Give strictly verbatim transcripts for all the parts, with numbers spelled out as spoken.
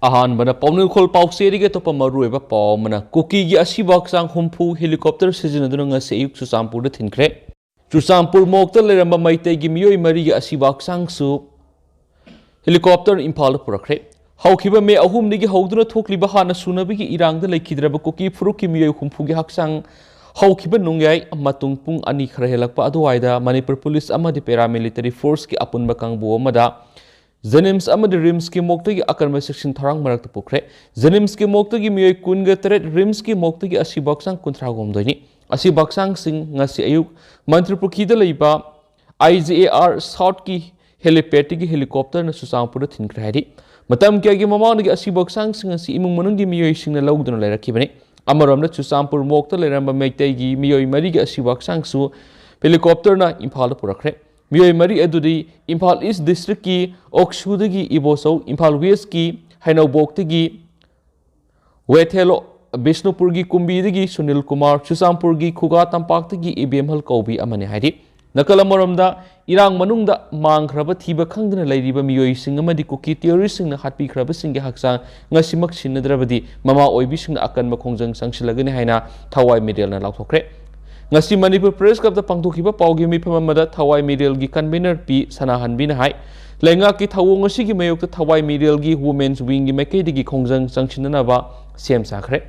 ꯑꯍꯥꯟꯕꯅ ꯄꯥꯎꯅꯤꯡꯈꯣꯜ ꯄꯥꯎꯆꯦꯗꯒꯤ ꯑꯇꯣꯞꯄ ꯃꯔꯨꯑꯣꯏꯕ ꯄꯥꯎ ꯑꯃꯅ, ꯀꯨꯀꯤꯒꯤ ꯑꯁꯤꯕ ꯍꯛꯆꯥꯡ ꯍꯨꯝꯐꯨ helicopter ꯁꯤꯖꯤꯟꯅꯗꯨꯅ ꯉꯁꯤ ꯑꯌꯨꯛ ꯆꯨꯔꯆꯥꯟꯄꯨꯔꯗ ꯊꯤꯟꯈ꯭ꯔꯦ꯫ ꯆꯨꯔꯆꯥꯟꯄꯨꯔ ꯃꯣꯛꯇ ꯂꯩꯔꯝꯕ ꯃꯩꯇꯩꯒꯤ ꯃꯤꯑꯣꯏ ꯃꯔꯤꯒꯤ ꯑꯁꯤꯕ ꯍꯛꯆꯥꯡꯁꯨ helicopter ꯏꯝꯐꯥꯜꯗ ꯄꯨꯔꯛꯈ꯭ꯔꯦ꯫ ꯍꯧꯈꯤꯕ ꯃꯦ ꯑꯍꯨꯝꯗꯒꯤ ꯍꯧꯗꯨꯅ ꯊꯣꯛꯂꯤꯕ ꯍꯥꯟꯅ ꯁꯨꯅꯕꯒꯤ ꯏꯔꯥꯡꯗ ꯂꯩꯈꯤꯗ꯭ꯔꯕ ꯀꯨꯀꯤ ꯐꯨꯔꯨꯞꯀꯤ ꯃꯤꯑꯣꯏ ꯍꯨꯝꯐꯨꯒꯤ ꯍꯛꯆꯥꯡ ꯍꯧꯈꯤꯕ ꯅꯣꯡꯌꯥꯏ ꯃꯇꯨꯡ ꯄꯨꯡ ꯑꯅꯤ ꯈꯔ ꯍꯦꯜꯂꯛꯄ ꯑꯗꯨꯋꯥꯏꯗ ꯃꯅꯤꯄꯨꯔ ꯄꯨꯂꯤꯁ ꯑꯃꯗꯤ paramilitary forceꯀꯤ ꯑꯄꯨꯟꯕ ꯀꯥꯡꯕꯨ ꯑꯃꯗ JNIMS ꯑꯃꯗꯤ RIMSꯀꯤ ꯃꯣꯛꯇꯒꯤ ꯑꯀꯟꯕ ꯆꯦꯛꯁꯤꯟ ꯊꯧꯔꯥꯡ ꯃꯔꯛꯇ ꯄꯨꯈ꯭ꯔꯦ꯫ JNIMSꯀꯤ ꯃꯣꯛꯇꯒꯤ ꯃꯤꯑꯣꯏ ꯀꯨꯟꯒ ꯇꯔꯦꯠ, RIMSꯀꯤ ꯃꯣꯛꯇꯒꯤ ꯑꯁꯤꯕ ꯍꯛꯆꯥꯡ ꯀꯨꯟꯊ꯭ꯔꯥ ꯍꯨꯝꯗꯣꯏꯅꯤ꯫ ꯑꯁꯤꯕ ꯍꯛꯆꯥꯡꯁꯤꯡ ꯉꯁꯤ ꯑꯌꯨꯛ ꯃꯟꯇ꯭ꯔꯤꯄꯨꯈ꯭ꯔꯤꯗ ꯂꯩꯕ IGAR Southꯀꯤ helipadꯇꯒꯤ helicopterꯅ ꯆꯨꯔꯆꯥꯟꯄꯨꯔꯗ ꯊꯤꯟꯈ꯭ꯔꯦ ꯍꯥꯏꯔꯤ꯫ ꯃꯇꯝ ꯀꯌꯥꯒꯤ ꯃꯃꯥꯡꯗꯒꯤ ꯑꯁꯤꯕ ꯍꯛꯆꯥꯡꯁꯤꯡ ꯑꯁꯤ ꯏꯃꯨꯡ ꯃꯅꯨꯡꯒꯤ ꯃꯤꯑꯣꯏꯁꯤꯡꯅ ꯂꯧꯗꯨꯅ ꯂꯩꯔꯛꯈꯤꯕꯅꯤ꯫ ꯑꯃꯔꯣꯝꯗ ꯆꯨꯔꯆꯥꯟꯄꯨꯔ ꯃꯣꯛꯇ ꯂꯩꯔꯝꯕ ꯃꯩꯇꯩꯒꯤ ꯃꯤꯑꯣꯏ ꯃꯔꯤꯒꯤ ꯑꯁꯤꯕ ꯍꯛꯆꯥꯡꯁꯨ helicopterꯅ ꯏꯝꯐꯥꯜꯗ ꯄꯨꯔꯛꯈ꯭ꯔꯦ꯫ ꯃꯤꯑꯣꯏ ꯃꯔꯤ ꯑꯗꯨꯗꯤ ꯏꯝꯐꯥꯜ East districtꯀꯤ ꯑꯣꯛꯁꯨꯗꯒꯤ ꯏꯕꯣꯆꯧ, ꯏꯝꯐꯥꯜ Westꯀꯤ ꯍꯩꯅꯧꯕꯣꯛꯇꯒꯤ ꯋꯦꯊꯦꯂꯣ, ꯕꯤꯁꯅꯨꯄꯨꯔꯒꯤ ꯀꯨꯝꯕꯤꯗꯒꯤ ꯁꯨꯅꯤꯜ ꯀꯨꯃꯥꯔ, ꯆꯨꯔꯆꯥꯟꯄꯨꯔꯒꯤ ꯈꯨꯒꯥ ꯇꯝꯄꯥꯛꯇꯒꯤ ꯏꯕꯦꯝꯍꯜ ꯀꯧꯕꯤ ꯑꯃꯅꯤ ꯍꯥꯏꯔꯤ꯫ ꯅꯥꯀꯜ ꯑꯃꯔꯣꯝꯗ, ꯏꯔꯥꯡ ꯃꯅꯨꯡꯗ ꯃꯥꯡꯈ꯭ꯔꯕ ꯊꯤꯕ ꯈꯪꯗꯅ ꯂꯩꯔꯤꯕ ꯃꯤꯑꯣꯏꯁꯤꯡ ꯑꯃꯗꯤ ꯀꯨꯀꯤ terroristꯁꯤꯡꯅ ꯍꯥꯠꯄꯤꯈ꯭ꯔꯕꯁꯤꯡꯒꯤ ꯍꯛꯆꯥꯡ ꯉꯁꯤꯃꯛ ꯁꯤꯟꯅꯗ꯭ꯔꯕꯗꯤ ꯃꯃꯥ ꯑꯣꯏꯕꯤꯁꯤꯡꯅ ꯑꯀꯟꯕ ꯈꯣꯡꯖꯪ ꯆꯪꯁꯤꯜꯂꯒꯅꯤ ꯍꯥꯏꯅ ꯊꯋꯥꯏ ꯃꯤꯔꯦꯜꯅ ꯂꯥꯎꯊꯣꯛꯈ꯭ꯔꯦ꯫ ꯉꯁꯤ ꯃꯅꯤꯄꯨꯔ Press Clubꯇ ꯄꯥꯡꯊꯣꯛꯈꯤꯕ ꯄꯥꯎꯒꯤ ꯃꯤꯐꯝ ꯑꯃꯗ ꯊꯋꯥꯏ ꯃꯤꯔꯦꯜꯒꯤ convener ꯄꯤ ꯁꯅꯥꯍꯟꯕꯤꯅ ꯍꯥꯏ, ꯂꯩꯉꯥꯛꯀꯤ ꯊꯧꯑꯣꯡ ꯑꯁꯤꯒꯤ ꯃꯥꯌꯣꯛꯇ ꯊꯋꯥꯏ ꯃꯤꯔꯦꯜꯒꯤ Women's Wingꯒꯤ ꯃꯥꯏꯀꯩꯗꯒꯤ ꯈꯣꯡꯖꯪ ꯆꯪꯁꯤꯟꯅꯅꯕ ꯁꯦꯝ ꯁꯥꯈ꯭ꯔꯦ꯫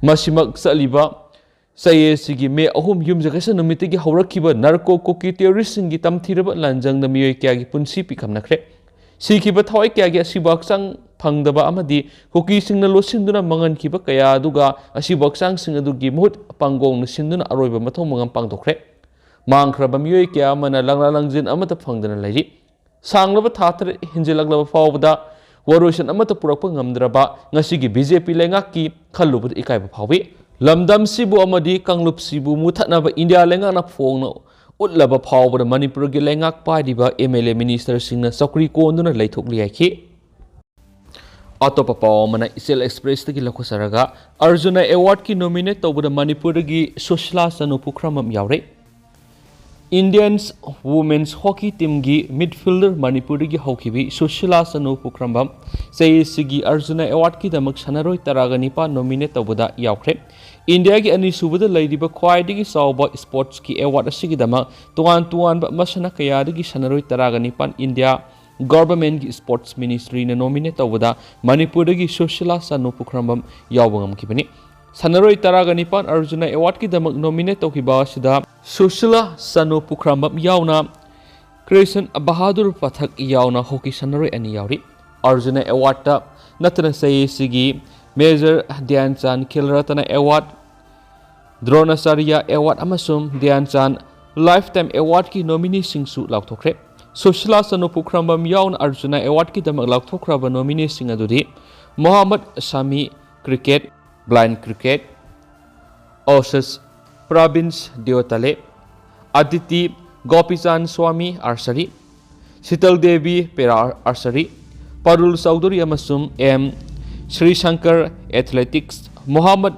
ꯃꯁꯤꯃꯛ ꯆꯠꯂꯤꯕ ꯆꯌꯦꯠꯁꯤꯒꯤ ꯃꯦ ꯑꯍꯨꯝ ꯌꯨꯝꯁꯀꯩꯁ ꯅꯨꯃꯤꯠꯇꯒꯤ ꯍꯧꯔꯛꯈꯤꯕ narco ꯀꯨꯀꯤ terroristꯁꯤꯡꯒꯤ ꯇꯝꯊꯤꯔꯕ ꯂꯥꯟꯖꯪꯗ ꯃꯤꯑꯣꯏ ꯀꯌꯥꯒꯤ ꯄꯨꯟꯁꯤ ꯄꯤꯈꯝꯅꯈ꯭ꯔꯦ꯫ ꯁꯤꯈꯤꯕ ꯊꯋꯥꯏ ꯀꯌꯥꯒꯤ ꯑꯁꯤꯕ ꯍꯛꯆꯥꯡ ꯐꯪꯗꯕ ꯑꯃꯗꯤ ꯀꯨꯀꯤꯁꯤꯡꯅ ꯂꯣꯠꯁꯤꯟꯗꯨꯅ ꯃꯥꯡꯍꯟꯈꯤꯕ ꯀꯌꯥ ꯑꯗꯨꯒ ꯑꯁꯤꯕ ꯍꯛꯆꯥꯡꯁꯤꯡ ꯑꯗꯨꯒꯤ ꯃꯍꯨꯠ ꯄꯥꯡꯒꯣꯡꯅ ꯁꯤꯟꯗꯨꯅ ꯑꯔꯣꯏꯕ ꯃꯊꯧ ꯃꯉꯝ ꯄꯥꯡꯊꯣꯛꯈ꯭ꯔꯦ꯫ ꯃꯥꯡꯈ꯭ꯔꯕ ꯃꯤꯑꯣꯏ ꯀꯌꯥ ꯑꯃꯅ ꯂꯪꯂꯥ ꯂꯪꯖꯤꯟ ꯑꯃꯠꯇ ꯐꯪꯗꯅ ꯂꯩꯔꯤ꯫ ꯁꯥꯡꯂꯕ ꯊꯥ ꯇꯔꯦꯠ ꯍꯦꯟꯖꯤꯜꯂꯛꯂꯕ ꯐꯥꯎꯕꯗ ꯋꯥꯔꯣꯏꯁꯤꯟ ꯑꯃꯠꯇ ꯄꯨꯔꯛꯄ ꯉꯝꯗ꯭ꯔꯕ ꯉꯁꯤꯒꯤ BJP ꯂꯩꯉꯥꯛꯀꯤ ꯈꯜꯂꯨꯕꯗ ꯏꯀꯥꯏꯕ ꯐꯥꯎꯏ꯫ ꯂꯝꯗꯝꯁꯤꯕꯨ ꯑꯃꯗꯤ ꯀꯥꯡꯂꯨꯞꯁꯤꯕꯨ ꯃꯨꯊꯠꯅꯕ ꯏꯟꯗꯤꯌꯥ ꯂꯩꯉꯥꯛꯅ ꯐꯣꯡꯅ ꯎꯠꯂꯕ ꯐꯥꯎꯕꯗ ꯃꯅꯤꯄꯨꯔꯒꯤ ꯂꯩꯉꯥꯛ ꯄꯥꯏꯔꯤꯕ MLA ministerꯁꯤꯡꯅ ꯆꯧꯀ꯭ꯔꯤ ꯀꯣꯟꯗꯨꯅ ꯂꯩꯊꯣꯛꯂꯤ ꯍꯥꯏꯈꯤ꯫ ꯑꯇꯣꯞꯄ ꯄꯥꯎ ꯑꯃꯅ ꯏꯆꯦꯜ Expressꯇꯒꯤ ꯂꯧꯈꯠꯆꯔꯒ, ꯑꯔꯖꯨꯅ awardꯀꯤ nominate ꯇꯧꯕꯗ ꯃꯅꯤꯄꯨꯔꯗꯒꯤ ꯁꯨꯁꯤꯂꯥ ꯆꯅꯨ ꯄꯨꯈ꯭ꯔꯝꯕꯝ ꯌꯥꯎꯔꯦ꯫ Indians Women's Hockey Teamꯒꯤ midfielder ꯃꯅꯤꯄꯨꯔꯗꯒꯤ ꯍꯧꯈꯤꯕꯤ ꯁꯨꯁꯤꯂꯥ ꯁꯅꯨ ꯄꯨꯈ꯭ꯔꯝꯕꯝ ꯆꯍꯤ ꯑꯁꯤꯒꯤ ꯑꯔꯖꯨꯅꯥ Awardꯀꯤꯗꯃꯛ ꯁꯥꯟꯅꯔꯣꯏ ꯇꯔꯥꯒ ꯅꯤꯄꯥꯟ nominate ꯇꯧꯕꯗ ꯌꯥꯎꯈ꯭ꯔꯦ꯫ ꯏꯟꯗꯤꯌꯥꯒꯤ ꯑꯅꯤꯁꯨꯕꯗ ꯂꯩꯔꯤꯕ ꯈ꯭ꯋꯥꯏꯗꯒꯤ ꯆꯥꯎꯕ sportsꯀꯤ award ꯑꯁꯤꯒꯤꯗꯃꯛ ꯇꯣꯉꯥꯟ ꯇꯣꯉꯥꯟꯕ ꯃꯁꯥꯟꯅ ꯀꯌꯥꯗꯒꯤ ꯁꯥꯟꯅꯔꯣꯏ ꯇꯔꯥꯒ ꯅꯤꯄꯥꯟ ꯏꯟꯗꯤꯌꯥ governmentꯀꯤ sports ministryꯅ nominate ꯇꯧꯕꯗ ꯃꯅꯤꯄꯨꯔꯗꯒꯤ ꯁꯨꯁꯤꯂꯥ ꯁꯅꯨ ꯄꯨꯈ꯭ꯔꯝꯕꯝ ꯌꯥꯎꯕ ꯉꯝꯈꯤꯕꯅꯤ꯫ ꯁꯥꯟꯅꯔꯣꯏ ꯇꯔꯥꯒ ꯅꯤꯄꯥꯟ ꯑꯔꯖꯨꯅꯥ Awardꯀꯤꯗꯃꯛ nominate ꯇꯧꯈꯤꯕ ꯑꯁꯤꯗ ꯁꯨꯁꯤꯂꯥ ꯁꯅꯨ ꯄꯨꯈ꯭ꯔꯝꯕꯝ ꯌꯥꯎꯅ ꯀ꯭ꯔꯤꯁꯟ ꯕꯍꯥꯗꯨꯔ ꯄꯊꯛ ꯌꯥꯎꯅ hockey ꯁꯥꯟꯅꯔꯣꯏ ꯑꯅꯤ ꯌꯥꯎꯔꯤ꯫ ꯑꯔꯖꯨꯅꯥ Awardꯇ ꯅꯠꯇꯅ ꯆꯍꯤ ꯑꯁꯤꯒꯤ Major Dhyan Chand Khel Ratna Award, ꯗ꯭ꯔꯣꯅꯥꯆꯥꯔꯌ Award ꯑꯃꯁꯨꯡ ꯙ꯭ꯌꯥꯟꯆꯥꯟ Lifetime Awardꯀꯤ nomineeꯁꯤꯡꯁꯨ ꯂꯥꯎꯊꯣꯛꯈ꯭ꯔꯦ꯫ ꯁꯨꯁꯤꯂꯥ ꯁꯅꯨ ꯄꯨꯈ꯭ꯔꯝꯕꯝ ꯌꯥꯎꯅ ꯑꯔꯖꯨꯅꯥ Awardꯀꯤꯗꯃꯛ ꯂꯥꯎꯊꯣꯛꯈ꯭ꯔꯕ nomineeꯁꯤꯡ ꯑꯗꯨꯗꯤ Mohammad ꯁꯥꯃꯤ cricket, blind cricket, ꯑꯣꯁꯁ ꯄ꯭ꯔꯕꯤꯟꯁ ꯗꯤꯌꯣꯇꯥꯂꯦ, ꯑꯗꯤꯇꯤ ꯒꯣꯄꯤꯆꯥꯟ swami archery, Sheetal Devi para archery, Parul Chaudhary ꯑꯃꯁꯨꯡ M Sreeshankar athletics, Mohammed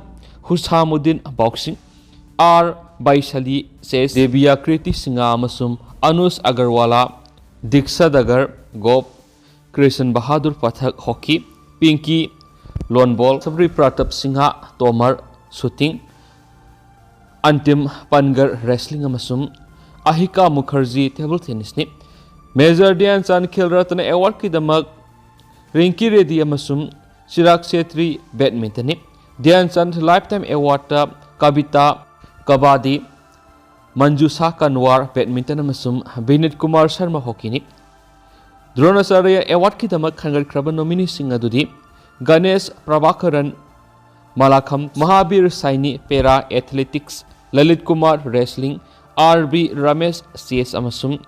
Hussamuddin boxing, R Vaishali chess, Divya Kriti Singh ꯑꯃꯁꯨꯡ Anush ꯑꯒꯔꯋꯥꯂꯥ ꯗꯤꯛꯁꯥ ꯗꯒꯔ golf, ꯀ꯭ꯔꯤꯁꯟ Bahadur ꯄꯊꯛ hockey, ꯄꯤꯡꯀꯤ ꯂꯣꯟꯕꯣꯜ, ꯁꯕ꯭ꯔꯤ Pratap Singh ꯇꯣꯃꯔ shooting, ꯑꯟꯇꯤꯝ Panghal wrestling ꯑꯃꯁꯨꯡ ꯑꯍꯤꯀꯥ ꯃꯨꯈꯔꯖꯤ table tennisꯅꯤ꯫ Major ꯙ꯭ꯌꯥꯟꯆꯥꯟ ꯈꯦꯜ ꯔꯠꯅ Awardꯀꯤꯗꯃꯛ ꯔꯤꯡꯀꯤ ꯔꯦꯗꯤ ꯑꯃꯁꯨꯡ ꯆꯤꯔꯥꯒ ꯆꯦꯇ꯭ꯔꯤ badmintonꯅꯤ꯫ ꯙ꯭ꯌꯥꯟꯆꯥꯟ Lifetime Awardꯇ ꯀꯕꯤꯇꯥ ꯀꯕꯥꯗꯤ, ꯃꯟꯖꯨꯁꯥ ꯀꯟꯋꯥꯔ badminton ꯑꯃꯁꯨꯡ ꯕꯤꯅꯤꯠ ꯀꯨꯃꯥꯔ ꯁꯔꯃ hockeyꯅꯤ꯫ ꯗ꯭ꯔꯣꯅꯥꯆꯥꯔꯌ Awardꯀꯤꯗꯃꯛ ꯈꯟꯒꯠꯈ꯭ꯔꯕ nomineeꯁꯤꯡ ꯑꯗꯨꯗꯤ Ganesh Prabhakaran Mallakhamb, Mahavir Saini para athletics, Lalit Kumar wrestling, R B Ramesh chess ꯑꯃꯁꯨꯡ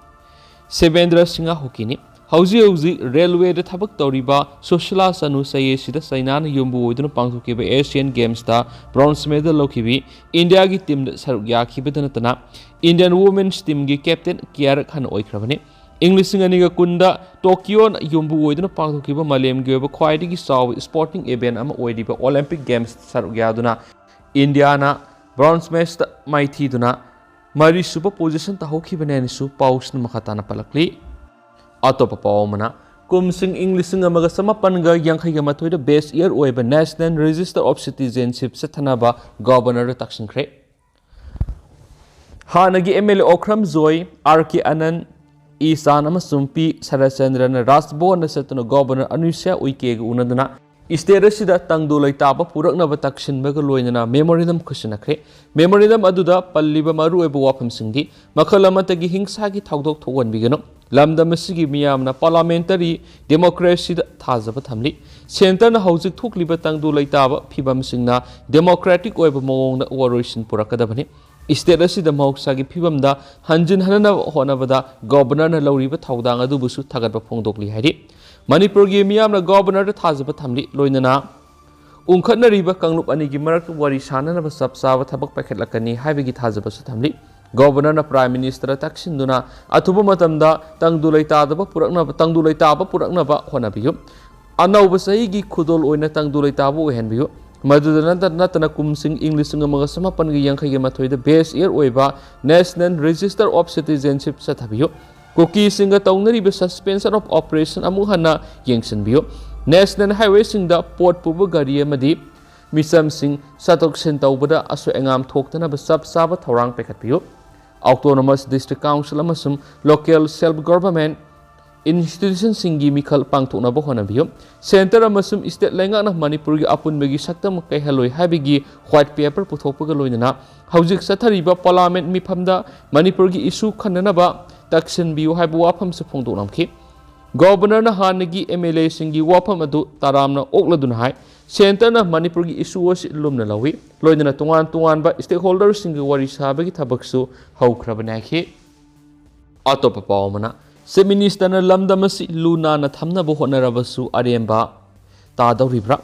ꯁꯦꯕꯦꯟꯗ꯭ꯔ ꯁꯤꯡꯍ hockeyꯅꯤ꯫ ꯍꯧꯖꯤꯛ ꯍꯧꯖꯤꯛ railwayꯗ ꯊꯕꯛ ꯇꯧꯔꯤꯕ ꯁꯨꯁꯤꯂꯥ ꯁꯅꯨ ꯆꯍꯤ ꯑꯁꯤꯗ ꯆꯩꯅꯥꯅ ꯌꯨꯝꯕꯨ ꯑꯣꯏꯗꯨꯅ ꯄꯥꯡꯊꯣꯛꯈꯤꯕ Asian Gamesꯇ bronze medal ꯂꯧꯈꯤꯕꯤ ꯏꯟꯗꯤꯌꯥꯒꯤ teamꯗ ꯁꯔꯨꯛ ꯌꯥꯈꯤꯕꯗ ꯅꯠꯇꯅ Indian Women's Teamꯒꯤ captain ꯀꯌꯥꯔꯛ ꯍꯟꯅ ꯑꯣꯏꯈ꯭ꯔꯕꯅꯤ꯫ ꯏꯪ ꯂꯤꯁꯤꯡ ꯑꯅꯤꯒ ꯀꯨꯟꯗ ꯇꯣꯀꯤꯌꯣꯅ ꯌꯨꯝꯕꯨ ꯑꯣꯏꯗꯨꯅ ꯄꯥꯡꯊꯣꯛꯈꯤꯕ ꯃꯥꯂꯦꯝꯒꯤ ꯑꯣꯏꯕ ꯈ꯭ꯋꯥꯏꯗꯒꯤ ꯆꯥꯎꯕ sporting event ꯑꯃ ꯑꯣꯏꯔꯤꯕ Olympic Games ꯁꯔꯨꯛ ꯌꯥꯗꯨꯅ ꯏꯟꯗꯤꯌꯥꯅ bronze medalꯗ ꯃꯥꯏꯊꯤꯗꯨꯅ ꯃꯔꯤꯁꯨꯕ position ꯇꯥꯍꯧꯈꯤꯕꯅꯦꯅꯁꯨ ꯄꯥꯎꯁꯤꯅ ꯃꯈꯥ ꯇꯥꯅ ꯄꯜꯂꯛꯂꯤ꯫ ꯑꯇꯣꯞꯄ ꯄꯥꯎ ꯑꯃꯅ, ꯀꯨꯝꯁꯤꯡ ꯏꯪ ꯂꯤꯁꯤꯡ ꯑꯃꯒ ꯆꯃꯥꯄꯟꯒ ꯌꯥꯡꯈꯩꯒ ꯃꯥꯊꯣꯏꯗ best year ꯑꯣꯏꯕ National Register of Citizenship ꯆꯠꯊꯅꯕ Governor ꯗ ꯇꯛꯁꯤꯟꯈ꯭ꯔꯦ꯫ ꯍꯥꯟꯅꯒꯤ M L A Okram Joy, R K Anand, E Chan ꯑꯃꯁꯨꯡ ꯄꯤ ꯁꯔꯠꯆꯟꯗ꯭ꯔꯅ ꯔꯥꯖꯚꯋꯟꯗ ꯆꯠꯇꯨꯅ Governor ꯑꯅꯨꯁ꯭ꯌꯥ ꯎꯏꯀꯦꯒ ꯎꯅꯗꯨꯅ state ꯑꯁꯤꯗ ꯇꯪꯗꯨ ꯂꯩꯇꯥꯕ ꯄꯨꯔꯛꯅꯕ ꯇꯛꯁꯤꯟꯕꯒ ꯂꯣꯏꯅꯅ memorandum ꯈꯨꯠꯁꯤꯟꯅꯈ꯭ꯔꯦ꯫ Memorandum ꯑꯗꯨꯗ ꯄꯜꯂꯤꯕ ꯃꯔꯨꯑꯣꯏꯕ ꯋꯥꯐꯝꯁꯤꯡꯗꯤ ꯃꯈꯜ ꯑꯃꯠꯇꯒꯤ ꯍꯤꯡꯁꯥꯒꯤ ꯊꯧꯗꯣꯛ ꯊꯣꯛꯍꯟꯕꯤꯒꯅꯨ, ꯂꯝꯗꯝ ꯑꯁꯤꯒꯤ ꯃꯤꯌꯥꯝꯅ parliamentary democracy ꯗ ꯊꯥꯖꯕ ꯊꯝꯂꯤ, centre ꯅ ꯍꯧꯖꯤꯛ ꯊꯣꯛꯂꯤꯕ ꯇꯪꯗꯨ ꯂꯩꯇꯥꯕ ꯐꯤꯕꯝꯁꯤꯡꯅ democratic ꯑꯣꯏꯕ ꯃꯑꯣꯡꯗ ꯋꯥꯔꯣꯏꯁꯤꯟ ꯄꯨꯔꯛꯀꯗꯕꯅꯤ꯫ State ꯑꯁꯤꯗ ꯃꯍꯧꯁꯥꯒꯤ ꯐꯤꯕꯝꯗ ꯍꯟꯖꯤꯟꯍꯟꯅꯕ ꯍꯣꯠꯅꯕꯗ Governor ꯅ ꯂꯧꯔꯤꯕ ꯊꯧꯗꯥꯡ ꯑꯗꯨꯕꯨꯁꯨ ꯊꯥꯒꯠꯄ ꯐꯣꯡꯗꯣꯛꯂꯤ ꯍꯥꯏꯔꯤ꯫ ꯃꯅꯤꯄꯨꯔꯒꯤ ꯃꯤꯌꯥꯝꯅ Governor ꯗ ꯊꯥꯖꯕ ꯊꯝꯂꯤ, ꯂꯣꯏꯅꯅ ꯎꯪꯈꯠꯅꯔꯤꯕ ꯀꯥꯡꯂꯨꯞ ꯑꯅꯤꯒꯤ ꯃꯔꯛꯇ ꯋꯥꯔꯤ ꯁꯥꯅꯅꯕ ꯆꯞ ꯆꯥꯕ ꯊꯕꯛ ꯄꯥꯏꯈꯠꯂꯛꯀꯅꯤ ꯍꯥꯏꯕꯒꯤ ꯊꯥꯖꯕꯁꯨ ꯊꯝꯂꯤ꯫ Governor ꯅ Prime Minister ꯗ ꯇꯛꯁꯤꯟꯗꯨꯅ ꯑꯊꯨꯕ ꯃꯇꯝꯗ ꯇꯪꯗꯨ ꯂꯩꯇꯥꯗꯕ ꯄꯨꯔꯛꯅꯕ, ꯇꯪꯗꯨ ꯂꯩꯇꯥꯕ ꯄꯨꯔꯛꯅꯕ ꯍꯣꯠꯅꯕꯤꯌꯨ꯫ ꯑꯅꯧꯕ ꯆꯍꯤꯒꯤ ꯈꯨꯗꯣꯜ ꯑꯣꯏꯅ ꯇꯪꯗꯨ ꯂꯩꯇꯥꯕ ꯑꯣꯏꯍꯟꯕꯤꯌꯨ꯫ ꯃꯗꯨꯗ ꯅꯠꯇ-, ꯅꯠꯇꯅ ꯀꯨꯝꯁꯤꯡ ꯏꯪ ꯂꯤꯁꯤꯡ ꯑꯃꯒ ꯆꯃꯥꯄꯟꯒ ꯌꯥꯡꯈꯩꯒ ꯃꯥꯊꯣꯏꯗ best year ꯑꯣꯏꯕ National Register of Citizenship ꯆꯠꯊꯕꯤꯌꯨ꯫ ꯀꯨꯀꯤꯁꯤꯡꯒ ꯇꯧꯅꯔꯤꯕ suspension of operation ꯑꯃꯨꯛ ꯍꯟꯅ ꯌꯦꯡꯁꯤꯟꯕꯤꯌꯨ꯫ National highway ꯁꯤꯡꯗ ꯄꯣꯠ ꯄꯨꯕ ꯒꯥꯔꯤ ꯑꯃꯗꯤ ꯃꯤꯆꯝꯁꯤꯡ ꯆꯠꯊꯣꯛ ꯆꯠꯁꯤꯟ ꯇꯧꯕꯗ ꯑꯁꯣꯏ ꯑꯉꯥꯝ ꯊꯣꯛꯇꯅꯕ ꯆꯞ ꯆꯥꯕ ꯊꯧꯔꯥꯡ ꯄꯥꯏꯈꯠꯄꯤꯌꯨ꯫ Autonomous District Council ꯑꯃꯁꯨꯡ Local Self Government Institution ꯁꯤꯡꯒꯤ ꯃꯤꯈꯜ ꯄꯥꯡꯊꯣꯛꯅꯕ ꯍꯣꯠꯅꯕꯤꯌꯨ꯫ Centre ꯑꯃꯁꯨꯡ state ꯂꯩꯉꯥꯛꯅ ꯃꯅꯤꯄꯨꯔꯒꯤ ꯑꯄꯨꯟꯕꯒꯤ ꯁꯛꯇꯝ ꯀꯥꯏꯍꯜꯂꯣꯏ ꯍꯥꯏꯕꯒꯤ white paper ꯄꯨꯊꯣꯛꯄꯒ ꯂꯣꯏꯅꯅ ꯍꯧꯖꯤꯛ ꯆꯠꯊꯔꯤꯕ parliament ꯃꯤꯐꯝꯗ ꯃꯅꯤꯄꯨꯔꯒꯤ issue ꯈꯟꯅꯅꯕ ꯇꯛꯁꯤꯟꯕꯤꯌꯨ ꯍꯥꯏꯕ ꯋꯥꯐꯝꯁꯨ ꯐꯣꯡꯗꯣꯛꯂꯝꯈꯤ꯫ Governor ꯅ ꯍꯥꯟꯅꯒꯤ M L A ꯁꯤꯡꯒꯤ ꯋꯥꯐꯝ ꯑꯗꯨ ꯇꯔꯥꯝꯅ ꯑꯣꯛꯂꯗꯨꯅ ꯍꯥꯏ, centre ꯅ ꯃꯅꯤꯄꯨꯔꯒꯤ issue ꯑꯁꯤ ꯂꯨꯝꯅ ꯂꯧꯏ, ꯂꯣꯏꯅꯅ ꯇꯣꯉꯥꯟ ꯇꯣꯉꯥꯟꯕ stakeholder ꯁꯤꯡꯒ ꯋꯥꯔꯤ ꯁꯥꯕꯒꯤ ꯊꯕꯛꯁꯨ ꯍꯧꯈ꯭ꯔꯕꯅꯤ ꯍꯥꯏꯈꯤ꯫ ꯑꯇꯣꯞꯄ ꯄꯥꯎ ꯑꯃꯅ, Chief Minister ꯅ ꯂꯝꯗꯝ ꯑꯁꯤ ꯂꯨ ꯅꯥꯟꯅ ꯊꯝꯅꯕ ꯍꯣꯠꯅꯔꯕꯁꯨ ꯑꯔꯦꯝꯕ ꯇꯥꯗꯧꯔꯤꯕ꯭ꯔꯥ?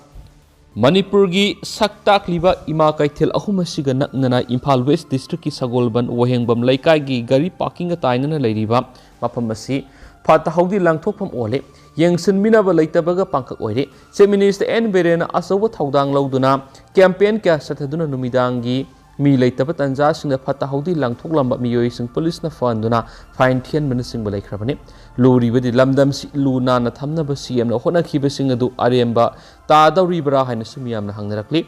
ꯃꯅꯤꯄꯨꯔꯒꯤ ꯁꯛ ꯇꯥꯛꯂꯤꯕ ꯏꯃꯥ ꯀꯩꯊꯦꯜ ꯑꯍꯨꯝ ꯑꯁꯤꯒ ꯅꯛꯅꯅ ꯏꯝꯐꯥꯜ West District ꯀꯤ ꯁꯒꯣꯜꯕꯟ ꯋꯥꯍꯦꯡꯕꯝ ꯂꯩꯀꯥꯏꯒꯤ ꯒꯥꯔꯤ parking ꯒ ꯇꯥꯏꯅꯅ ꯂꯩꯔꯤꯕ ꯃꯐꯝ ꯑꯁꯤ ꯐꯠꯇ ꯍꯥꯎꯗꯤ ꯂꯪꯊꯣꯛꯐꯝ ꯑꯣꯜꯂꯤ꯫ ꯌꯦꯡꯁꯤꯟꯕꯤꯅꯕ ꯂꯩꯇꯕꯒ ꯄꯥꯡꯈꯛ ꯑꯣꯏꯔꯤ꯫ Chief Minister N ꯕꯤꯔꯦꯟꯅ ꯑꯆꯧꯕ ꯊꯧꯗꯥꯡ ꯂꯧꯗꯨꯅ campaign ꯀꯌꯥ ꯆꯠꯊꯗꯨꯅ ꯅꯨꯃꯤꯗꯥꯡꯒꯤ ꯃꯤ ꯂꯩꯇꯕ ꯇꯥꯟꯖꯥꯁꯤꯡꯗ ꯐꯠꯇ ꯍꯥꯎꯗꯤ ꯂꯪꯊꯣꯛꯂꯝꯕ ꯃꯤꯑꯣꯏꯁꯤꯡ ꯄꯨꯂꯤꯁꯅ ꯐꯍꯟꯗꯨꯅ ꯐꯥꯏꯟ ꯊꯤꯍꯟꯕꯅꯆꯤꯡꯕ ꯂꯩꯈ꯭ꯔꯕꯅꯤ꯫ ꯂꯨꯔꯤꯕꯗꯤ ꯂꯝꯗꯝꯁꯤ ꯂꯨ ꯅꯥꯟꯅ ꯊꯝꯅꯕ ꯁꯤ ꯑꯦꯝꯅ ꯍꯣꯠꯅꯈꯤꯕꯁꯤꯡ ꯑꯗꯨ ꯑꯔꯦꯝꯕ ꯇꯥꯗꯧꯔꯤꯕ꯭ꯔꯥ ꯍꯥꯏꯅꯁꯨ ꯃꯤꯌꯥꯝꯅ ꯍꯪꯅꯔꯛꯂꯤ꯫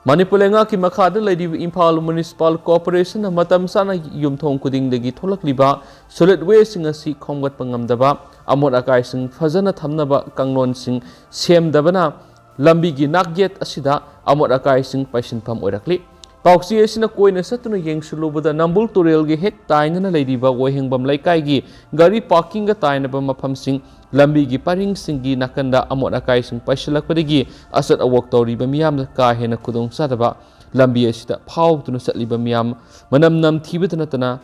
ꯃꯅꯤꯄꯨꯔ ꯂꯩꯉꯥꯛꯀꯤ ꯃꯈꯥꯗ ꯂꯩꯔꯤꯕ ꯏꯝꯐꯥꯜ ꯃ꯭ꯌꯨꯅꯤꯁꯤꯄꯥꯜ ꯀꯣꯔꯄꯣꯔꯦꯁꯟꯅ ꯃꯇꯝ ꯆꯥꯅ ꯌꯨꯝꯊꯣꯡ ꯈꯨꯗꯤꯡꯗꯒꯤ ꯊꯣꯛꯂꯛꯂꯤꯕ ꯁꯣꯂꯤꯗ ꯋꯦꯁꯁꯤꯡ ꯑꯁꯤ ꯈꯣꯝꯒꯠꯄ ꯉꯝꯗꯕ, ꯑꯃꯣꯠ ꯑꯀꯥꯏꯁꯤꯡ ꯐꯖꯅ ꯊꯝꯅꯕ ꯀꯥꯡꯂꯣꯟꯁꯤꯡ ꯁꯦꯝꯗꯕꯅ ꯂꯝꯕꯤꯒꯤ ꯅꯥꯛꯌꯦꯠ ꯑꯁꯤꯗ ꯑꯃꯣꯠ ꯑꯀꯥꯏꯁꯤꯡ ꯄꯩꯁꯤꯟꯐꯝ ꯑꯣꯏꯔꯛꯂꯤ꯫ ꯄꯥꯎꯆꯦ ꯑꯁꯤꯅ ꯀꯣꯏꯅ ꯆꯠꯇꯨꯅ ꯌꯦꯡꯁꯤꯜꯂꯨꯕꯗ ꯅꯝꯕꯨꯜ ꯇꯨꯔꯦꯜꯒꯤ ꯍꯦꯛ ꯇꯥꯏꯅꯅ ꯂꯩꯔꯤꯕ ꯋꯥꯍꯦꯡꯕꯝ ꯂꯩꯀꯥꯏꯒꯤ ꯒꯥꯔꯤ ꯄꯥꯔꯀꯤꯡꯒ ꯇꯥꯏꯅꯕ ꯃꯐꯝꯁꯤꯡ, ꯂꯝꯕꯤꯒꯤ ꯄꯔꯤꯡꯁꯤꯡꯒꯤ ꯅꯥꯀꯟꯗ ꯑꯃꯣꯠ ꯑꯀꯥꯏꯁꯤꯡ ꯄꯩꯁꯤꯜꯂꯛꯄꯗꯒꯤ ꯑꯆꯠ ꯑꯋꯣꯛ ꯇꯧꯔꯤꯕ ꯃꯤꯌꯥꯝꯗ ꯀꯥ ꯍꯦꯟꯅ ꯈꯨꯗꯣꯡꯆꯥꯗꯕ, ꯂꯝꯕꯤ ꯑꯁꯤꯗ ꯐꯥꯎꯗꯨꯅ ꯆꯠꯂꯤꯕ ꯃꯤꯌꯥꯝ ꯃꯅꯝ ꯅꯝꯊꯤꯕꯗ ꯅꯠꯇꯅ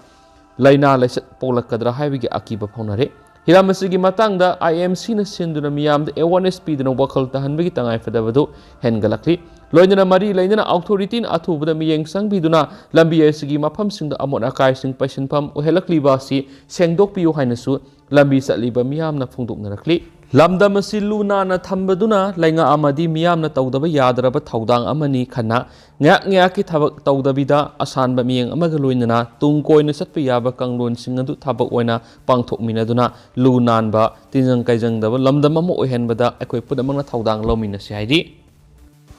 ꯂꯥꯏꯅꯥ ꯂꯥꯏꯆꯠ ꯄꯣꯛꯂꯛꯀꯗ꯭ꯔꯥ ꯍꯥꯏꯕꯒꯤ ꯑꯀꯤꯕ ꯐꯥꯎꯅꯔꯤ꯫ ꯍꯤꯔꯝ ꯑꯁꯤꯒꯤ ꯃꯇꯥꯡꯗ ꯑꯥꯏ ꯑꯦꯝ ꯁꯤꯅ ꯁꯤꯟꯗꯨꯅ ꯃꯤꯌꯥꯝꯗ ꯑꯦꯋꯥꯔꯅꯦꯁ ꯄꯤꯗꯨꯅ ꯋꯥꯈꯜ ꯇꯥꯍꯟꯕꯒꯤ ꯇꯉꯥꯏꯐꯗꯕꯗꯨ ꯍꯦꯟꯒꯠꯂꯛꯂꯤ꯫ ꯂꯣꯏꯅꯅ ꯃꯔꯤ ꯂꯩꯅꯅ ꯑꯣꯊꯣꯔꯤꯇꯤꯅ ꯑꯊꯨꯕꯗ ꯃꯤꯠꯌꯦꯡ ꯆꯪꯕꯤꯗꯨꯅ ꯂꯝꯕꯤ ꯑꯁꯤꯒꯤ ꯃꯐꯝꯁꯤꯡꯗ ꯑꯃꯣꯠ ꯑꯀꯥꯏꯁꯤꯡ ꯄꯩꯁꯤꯟꯐꯝ ꯑꯣꯏꯍꯜꯂꯛꯂꯤꯕ ꯑꯁꯤ ꯁꯦꯡꯗꯣꯛꯄꯤꯌꯨ ꯍꯥꯏꯅꯁꯨ ꯂꯝꯕꯤ ꯆꯠꯂꯤꯕ ꯃꯤꯌꯥꯝꯅ ꯐꯣꯡꯗꯣꯛꯅꯔꯛꯂꯤ꯫ ꯂꯝꯗꯝ ꯑꯁꯤ ꯂꯨ ꯅꯥꯟꯅ ꯊꯝꯕꯗꯨꯅ ꯂꯩꯉꯥꯛ ꯑꯃꯗꯤ ꯃꯤꯌꯥꯝꯅ ꯇꯧꯗꯕ ꯌꯥꯗ꯭ꯔꯕ ꯊꯧꯗꯥꯡ ꯑꯃꯅꯤ ꯈꯟꯅ, ꯉꯥꯏꯍꯥꯛ ꯉꯥꯏꯍꯥꯛꯀꯤ ꯊꯕꯛ ꯇꯧꯗꯕꯤꯗ ꯑꯁꯥꯟꯕ ꯃꯤꯠꯌꯦꯡ ꯑꯃꯒ ꯂꯣꯏꯅꯅ ꯇꯨꯡ ꯀꯣꯏꯅ ꯆꯠꯄ ꯌꯥꯕ ꯀꯥꯡꯂꯣꯟꯁꯤꯡ ꯑꯗꯨ ꯊꯕꯛ ꯑꯣꯏꯅ ꯄꯥꯡꯊꯣꯛꯃꯤꯟꯅꯗꯨꯅ ꯂꯨ ꯅꯥꯟꯕ, ꯇꯤꯟꯖꯪ ꯀꯥꯏꯖꯪꯗꯕ ꯂꯝꯗꯝ ꯑꯃ ꯑꯣꯏꯍꯟꯕꯗ ꯑꯩꯈꯣꯏ ꯄꯨꯝꯅꯃꯛꯅ ꯊꯧꯗꯥꯡ ꯂꯧꯃꯤꯟꯅꯁꯤ ꯍꯥꯏꯔꯤ꯫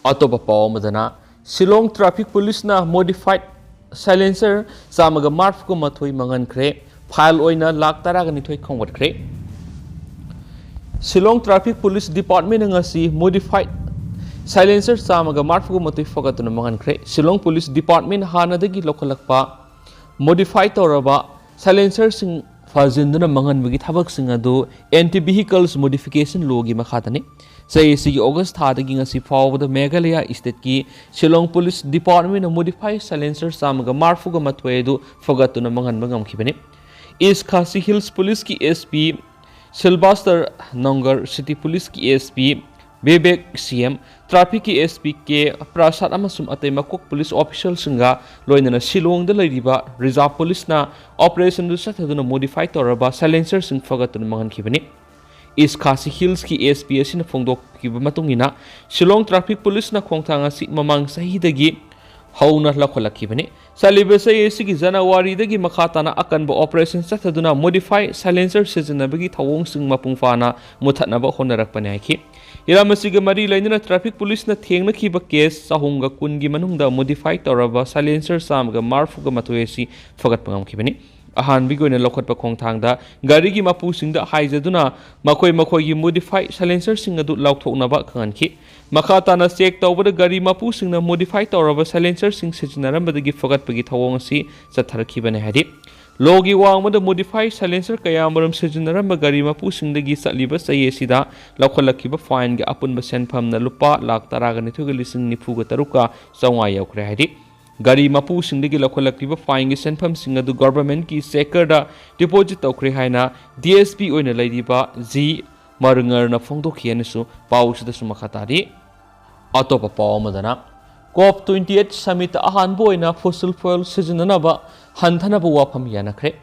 ꯑꯇꯣꯞꯄ ꯄꯥꯎ ꯑꯃꯗꯅ, ꯁꯤꯂꯣꯡ ꯇ꯭ꯔꯥꯐꯤꯛ ꯄꯨꯂꯤꯁꯅ ꯃꯣꯗꯤꯐꯥꯏꯗ ꯁꯥꯏꯂꯦꯟꯁꯔ ꯆꯥꯝꯃꯒ ꯃꯔꯤꯐꯨꯒ ꯃꯥꯊꯣꯏ ꯃꯥꯡꯍꯟꯈ꯭ꯔꯦ꯫ ꯐꯥꯏꯜ ꯑꯣꯏꯅ ꯂꯥꯈ ꯇꯔꯥꯒ ꯅꯤꯊꯣꯏ ꯈꯣꯝꯒꯠꯈ꯭ꯔꯦ꯫ ꯁꯤꯂꯣꯡ ꯇ꯭ꯔꯥꯐꯤꯛ ꯄꯨꯂꯤꯁ ꯗꯤꯄꯥꯔꯠꯃꯦꯟꯅ ꯉꯁꯤ ꯃꯣꯗꯤꯐꯥꯏꯗ ꯁꯥꯏꯂꯦꯟꯁꯔ ꯆꯥꯝꯃꯒ ꯃꯔꯤꯐꯨꯒ ꯃꯥꯊꯣꯏ ꯐꯒꯠꯇꯨꯅ ꯃꯥꯡꯍꯟꯈ꯭ꯔꯦ꯫ ꯁꯤꯂꯣꯡ ꯄꯨꯂꯤꯁ ꯗꯤꯄꯥꯔꯠꯃꯦꯟ ꯍꯥꯟꯅꯗꯒꯤ ꯂꯧꯈꯠꯂꯛꯄ ꯃꯣꯗꯤꯐꯥꯏ ꯇꯧꯔꯕ ꯁꯥꯏꯂꯦꯟꯁꯔꯁꯤꯡ ꯐꯥꯖꯤꯟꯗꯨꯅ ꯃꯥꯡꯍꯟꯕꯒꯤ ꯊꯕꯛꯁꯤꯡ ꯑꯗꯨ ꯑꯦꯟꯇꯤ ꯚꯤꯍꯤꯀꯜꯁ ꯃꯣꯗꯤꯐꯤꯀꯦꯁꯟ ꯂꯣꯒꯤ ꯃꯈꯥꯗꯅꯤ꯫ ꯆꯍꯤ ꯑꯁꯤꯒꯤ ꯑꯣꯒꯁ ꯊꯥꯗꯒꯤ ꯉꯁꯤ ꯐꯥꯎꯕꯗ ꯃꯦꯘꯥꯂꯌꯥ ꯁ꯭ꯇꯦꯠꯀꯤ ꯁꯤꯂꯣꯡ ꯄꯨꯂꯤꯁ ꯗꯤꯄꯥꯔꯠꯃꯦꯟꯅ ꯃꯣꯗꯤꯐꯥꯏ ꯁꯥꯏꯂꯦꯟꯁꯔ ꯆꯥꯝꯃꯒ ꯃꯔꯤꯐꯨꯒ ꯃꯥꯊꯣꯏ ꯑꯗꯨ ꯐꯒꯠꯇꯨꯅ ꯃꯥꯡꯍꯟꯕ ꯉꯝꯈꯤꯕꯅꯤ꯫ ꯏꯁ ꯈꯥꯁꯤ ꯍꯤꯜꯁ ꯄꯨꯂꯤꯁꯀꯤ ꯑꯦꯁ ꯄꯤ ꯁꯤꯜꯚꯥꯁꯇꯔ ꯅꯣꯡꯒꯔ, ꯁꯤꯇꯤ ꯄꯨꯂꯤꯁꯀꯤ ꯑꯦꯁ ꯄꯤ ꯕꯤꯕꯦꯛ ꯁꯤ ꯑꯦꯝ, ꯇ꯭ꯔꯥꯐꯤꯛꯀꯤ ꯑꯦꯁ ꯄꯤ ꯀꯦ ꯄ꯭ꯔꯁꯥꯗ ꯑꯃꯁꯨꯡ ꯑꯇꯩ ꯃꯀꯣꯛ ꯄꯨꯂꯤꯁ ꯑꯣꯐꯤꯁꯤꯌꯦꯜꯁꯤꯡꯒ ꯂꯣꯏꯅꯅ ꯁꯤꯂꯣꯡꯗ ꯂꯩꯔꯤꯕ ꯔꯤꯖꯥꯔꯚ ꯄꯨꯂꯤꯁꯅ ꯑꯣꯄꯔꯦꯁꯟꯗꯨ ꯆꯠꯊꯗꯨꯅ ꯃꯣꯗꯤꯐꯥꯏ ꯇꯧꯔꯕ ꯁꯥꯏꯂꯦꯟꯁꯔꯁꯤꯡ ꯐꯒꯠꯇꯨꯅ ꯃꯥꯡꯍꯟꯈꯤꯕꯅꯤ꯫ ꯏꯁ ꯈꯥꯁꯤ ꯍꯤꯜꯁꯀꯤ ꯑꯦꯁ ꯄꯤ ꯑꯁꯤꯅ ꯐꯣꯡꯗꯣꯛꯈꯤꯕ ꯃꯇꯨꯡ ꯏꯟꯅ, ꯁꯤꯂꯣꯡ ꯇ꯭ꯔꯥꯐꯤꯛ ꯄꯨꯂꯤꯁꯅ ꯈꯣꯡꯊꯥꯡ ꯑꯁꯤ ꯃꯃꯥꯡ ꯆꯍꯤꯗꯒꯤ ꯍꯧꯅ ꯂꯧꯈꯠꯂꯛꯈꯤꯕꯅꯤ꯫ ꯆꯠꯂꯤꯕ ꯆꯍꯤ ꯑꯁꯤꯒꯤ ꯖꯅꯋꯥꯔꯤꯗꯒꯤ ꯃꯈꯥ ꯇꯥꯅ ꯑꯀꯟꯕ operation ꯆꯠꯊꯗꯨꯅ modify silencer ꯁꯤꯖꯤꯟꯅꯕꯒꯤ ꯊꯧꯑꯣꯡꯁꯤꯡ ꯃꯄꯨꯡ ꯐꯥꯅ ꯃꯨꯊꯠꯅꯕ ꯍꯣꯠꯅꯔꯛꯄꯅꯤ ꯍꯥꯏꯈꯤ꯫ ꯍꯤꯔꯝ ꯑꯁꯤꯒ ꯃꯔꯤ ꯂꯩꯅꯅ traffic police ꯅ ꯊꯦꯡꯅꯈꯤꯕ case ꯆꯍꯨꯝꯒ ꯀꯨꯟꯒꯤ ꯃꯅꯨꯡꯗ modify ꯇꯧꯔꯕ silencer ꯆꯥꯝꯃꯒ ꯃꯔꯤꯐꯨꯒ ꯃꯥꯊꯣꯏ ꯑꯁꯤ ꯐꯒꯠꯄ ꯉꯝꯈꯤꯕꯅꯤ꯫ ꯑꯍꯥꯟꯕꯒꯤ ꯑꯣꯏꯅ ꯂꯧꯈꯠꯄ ꯈꯣꯡꯊꯥꯡꯗ ꯒꯥꯔꯤꯒꯤ ꯃꯄꯨꯁꯤꯡꯗ ꯍꯥꯏꯖꯗꯨꯅ ꯃꯈꯣꯏ ꯃꯈꯣꯏꯒꯤ modify silencer ꯁꯤꯡ ꯑꯗꯨ ꯂꯧꯊꯣꯛꯅꯕ ꯈꯪꯍꯟꯈꯤ꯫ ꯃꯈꯥ ꯇꯥꯅ check ꯇꯧꯕꯗ ꯒꯥꯔꯤ ꯃꯄꯨꯁꯤꯡꯅ modify ꯇꯧꯔꯕ silencer ꯁꯤꯡ ꯁꯤꯖꯤꯟꯅꯔꯝꯕꯗꯒꯤ ꯐꯒꯠꯄꯒꯤ ꯊꯧꯑꯣꯡ ꯑꯁꯤ ꯆꯠꯊꯔꯛꯈꯤꯕꯅꯤ ꯍꯥꯏꯗꯤ, law ꯒꯤ ꯋꯥꯡꯃꯗ modify silencer ꯀꯌꯥꯃꯔꯨꯝ ꯁꯤꯖꯤꯟꯅꯔꯝꯕ ꯒꯥꯔꯤ ꯃꯄꯨꯁꯤꯡꯗꯒꯤ ꯆꯠꯂꯤꯕ ꯆꯍꯤ ꯑꯁꯤꯗ ꯂꯧꯈꯠꯂꯛꯈꯤꯕ fine ꯒꯤ ꯑꯄꯨꯟꯕ ꯁꯦꯟꯐꯝꯅ ꯂꯨꯄꯥ ꯂꯥꯈ ꯇꯔꯥꯒ ꯅꯤꯊꯣꯏꯒ ꯂꯤꯁꯤꯡ ꯅꯤꯐꯨꯒ ꯇꯔꯨꯛꯀ ꯆꯥꯝꯃꯉꯥ ꯌꯧꯈ꯭ꯔꯦ ꯍꯥꯏꯗꯤ, ꯒꯥꯔꯤ ꯃꯄꯨꯁꯤꯡꯗꯒꯤ ꯂꯧꯈꯠꯂꯛꯂꯤꯕ fine ꯒꯤ ꯁꯦꯟꯐꯝꯁꯤꯡ ꯑꯗꯨ government ꯀꯤ sacker ꯗ deposit ꯇꯧꯈ꯭ꯔꯦ ꯍꯥꯏꯅ D S P ꯑꯣꯏꯅ ꯂꯩꯔꯤꯕ ꯖꯤ ꯃꯔꯉꯔꯅ ꯐꯣꯡꯗꯣꯛꯈꯤ ꯍꯥꯏꯅꯁꯨ ꯄꯥꯎ ꯑꯁꯤꯗꯁꯨ ꯃꯈꯥ ꯇꯥꯔꯤ꯫ ꯑꯇꯣꯞꯄ ꯄꯥꯎ ꯑꯃꯗꯅ, COP twenty eight summit ꯇ ꯑꯍꯥꯟꯕ ꯑꯣꯏꯅ fossil fuel ꯁꯤꯖꯤꯟꯅꯅꯕ ꯍꯟꯊꯅꯕ ꯋꯥꯐꯝ ꯌꯥꯅꯈ꯭ꯔꯦ꯫